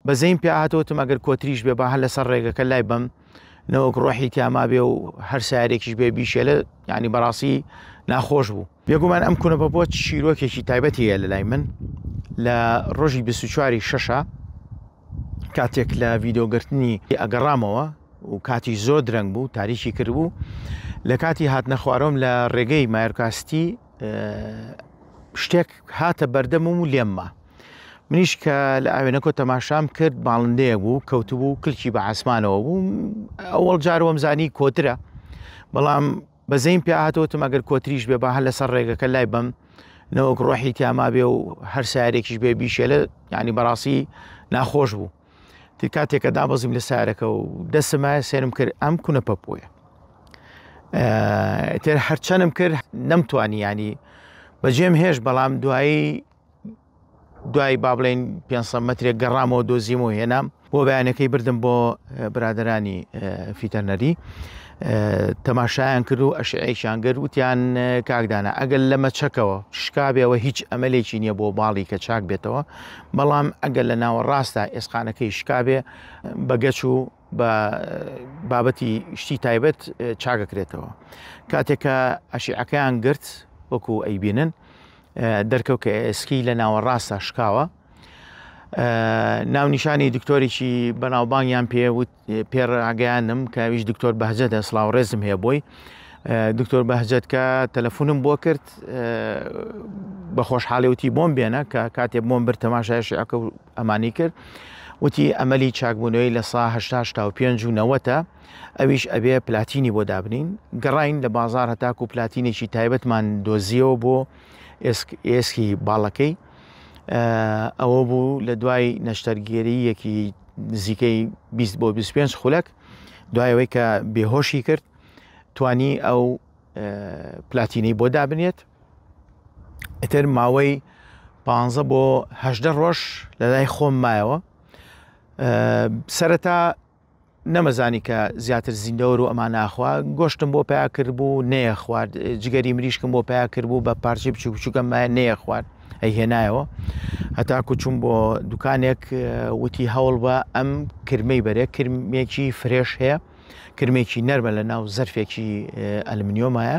بەزەیم پێ هاتەوە وتم ئەگەر کۆتریش بێ با هەر لەسەر ڕێگەکە لای بەم نەوەک ڕۆحی تیاما بێ و هەر سارێکیش بێ بیشێلە یعنی بەڕاستی ناخۆش بوو. بێگومان ئەم کونە پەپۆ چیرۆکێکی تایبەتی هەیە لەلای من لە ڕۆژی 24 شەشە کاتێک لە ڤیدۆگرتنی ئەگەڕامەوە و کاتی زۆر درەنگ بوو تاریکی کردبوو لە کاتی هاتنە خوارەوەم لە ڕێگەی مایۆرکاستی شتێک هاتە بەردەمم و لێم ما منیش کە لە ئاوێنەکۆ تەماشام کرد باڵندەیەک بوو کەوتبوو کلکی بە عاسمانەوە بوو ئەوەڵ جارەوەم زانی کۆترە بەڵام بەزەیم پیا هاتوتم ئەگەر کۆتریش بێ با هەر لەسەر ڕێگەکە لای بەم نەوەک ڕۆحی تیاما بێ و هەر سارێکیش بێ بیشێلە یعنی بەڕاستی ناخۆش بوو تر کاتێک کە دابەزیم لە سارەکە و دەستمایە سێرم کرد ئەم کونە پەپۆیە تر هەرچەنم کرد نەمتوانی ینی بەجێم هێش بەڵام دوایی دوای با بڵێن 500 مترێک گەڕامەوە دۆزیم و هێنام بۆ بەیانەکەی بردم بۆ برادرانی فیتەرنەری تەماشایان کرد و ئەشعەیەکیان گرت وتیان کاک دانا ئەگەر لە مەچەکەوە شکابێەوە هیچ ئەمەلێکی نییە بۆ باڵی کە چاک بێتەوە بەڵام ئەگەر لە ناوەڕاستە ئێسقانەکەی شکابێ بە گەچ و بە بابەتی شتی تایبەت چاکەکرێتەوە کاتێک کە ئەشیعەکەیان گرت وەکو ئەیبینن دەرکەوت کە ئێسکی لە ناوەڕاستە شکاوە ناونیشانی دکتۆرێکی بەناوبانگیان پێ وت پێ ڕاگەیاندم کە ئەویش دکتۆر بەهجەتە سڵاو ڕێزم هەیە بۆی دکتۆر بەهجەت کە تەلەفۆنم بۆ کرد بە خۆشحاڵی وتی بۆم بێنە کە کاتێ بۆم بر تەماشای شعەکە و ئەمانی کرد وتی ئەمەلی چاکبوونەوەی لە سا هەشتا و پێنج و نەوەتە ئەویش ئەبێ پلاتینی بۆ دابنین گەڕین لە بازار هەتاکو پلاتینێکی تایبەتمان دۆزیەوە بۆ ئێسکی باڵەکەی ئەوە بوو لە دوای نەشتەرگێرییەکی نزیکەی 20 بۆ 25 خولەک دوای ئەوەی کە بێهۆشی کرد توانی ئەو پلاتینەی بۆ دابنێت ئیتر ماوەی 15 بۆ هەدە ڕۆژ لە لای خۆم مایەوە سەرەتا نەمەزانی کە زیاتر زیندەوەر و ئەمانە ئەخوا، گۆشتم بۆ پیا کردبوو نەیەخوارد، جگەری مریشکم بۆ پیا کردبوو بە پارچەی بچوک بچوکەم مایە نەیەخوارد ئەیهێنایەوە. هەتاکو چوم بۆ دوکانێک وتی هەوڵ بە ئەم کرمەی بەرێ، کرمێکی فرێش هەیە، کرمێکی نەرمە لە ناو زەرفێکی ئەلمنیۆمایە.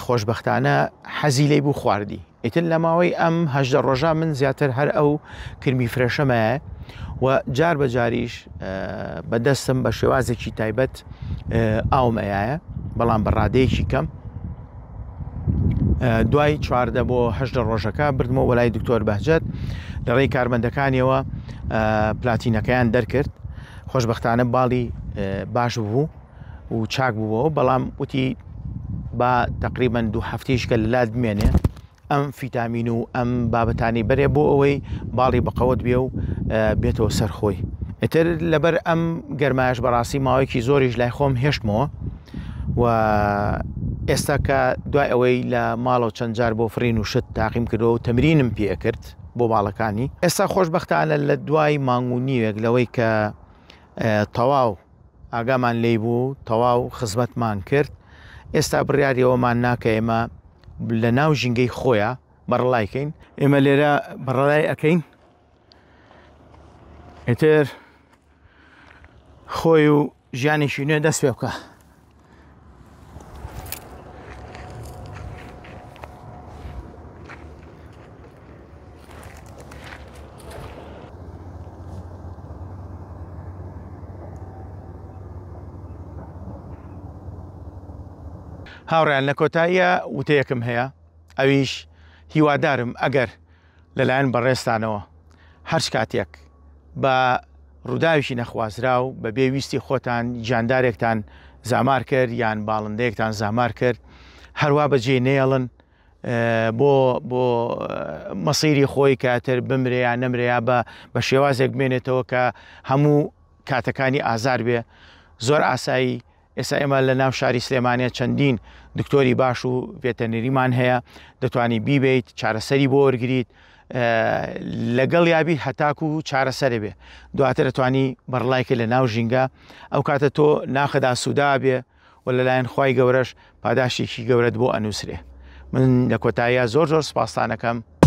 خۆشبەختانە حەزی لێی بوو خواردی. ئیتر لە ماوەی ئەم 18 ڕۆژە من زیاتر هەر ئەو کرمی فرەشەمایە و جار بە جاریش بە دەستم بە شێوازێکی تایبەت ئاوم ئەیایە بەڵام بە ڕادەیەکی کەم دوای چواردە بۆ هەشدە ڕۆژەکە بردمەوە وەلای دکتۆر بەهجەت لە ڕێی کارمەندەکانیەوە پلاتینەکەیان دەرکرد خۆشببختانە باڵی باش بوو و چاک بووەوە بەڵام وتی با تقریبا دوو هەفتەیش کە لەلات بمێنێ ئەم فیتامین و ئەم بابەتانی بەرێ بۆ ئەوەی باڵی بەقەوت بێ و بێتەوە سەر خۆی ئیتر لەبەر ئەم گەرمایش بەڕاستی ماوەیەکی زۆریش لای خۆم هێشتمەوە و ئێستا کە دوای ئەوەی لە ماڵەوە چەند جار بۆ فڕین و شت تاقیم کردەوە و تەمرینم پێ کرد بۆ باڵەکانی ئێستا خۆشببختانە لە دوای مانگ و نیوێک لەوەی کە تەواو ئاگامان لێی بوو تەواو خزمەتمان کرد ئێستا بڕیاری ئەوەمان نا کە ئێمە لە ناو ژینگەی خۆیان بەڕەڵای کەین ئێمە لێرە بەڕەلای ئەەکەین ئیتر خۆی و ژیانێکی نوێ دەست پێ بکە. هاوڕێیان لە کۆتاییە وتەیەکم هەیە ئەویش هیوادارم ئەگەر لەلایەن بەڕێزتانەوە هەرچ کاتێک بە ڕووداوێکی نەخوازراو بە بێ ویستی خۆتان گیاندارێکتان زامار کرد یان باڵندەیەکتان زامار کرد هەروا بەجێ نێڵن بۆ بۆ مەسیری خۆی کاتر بمرێ یان نەمرێ یا بە بە شێوازێک بمێنێتەوە کە هەموو کاتەکانی ئازار بێ زۆر ئاسایی ئێستا ئێمە لە ناو شاری سلێمانە چەندین دکتۆری باش و ڤێتەنەریمان هەیە دەتوانی بیبیت چارەسەری بۆ وەرگریت لەگەڵ یابی هەتاکو و چارەسەرێ بێ دواتر دەتوانی بەڕلایکە لە ناو ژینگە ئەو کاتە تۆ ناخەدا سوودا بێ و لەلایەن خوای گەورەش پاداشتێکی گەورەت بۆ ئەنووسرێ من لە کۆتاییا زۆر زۆر سپاستانەکەم.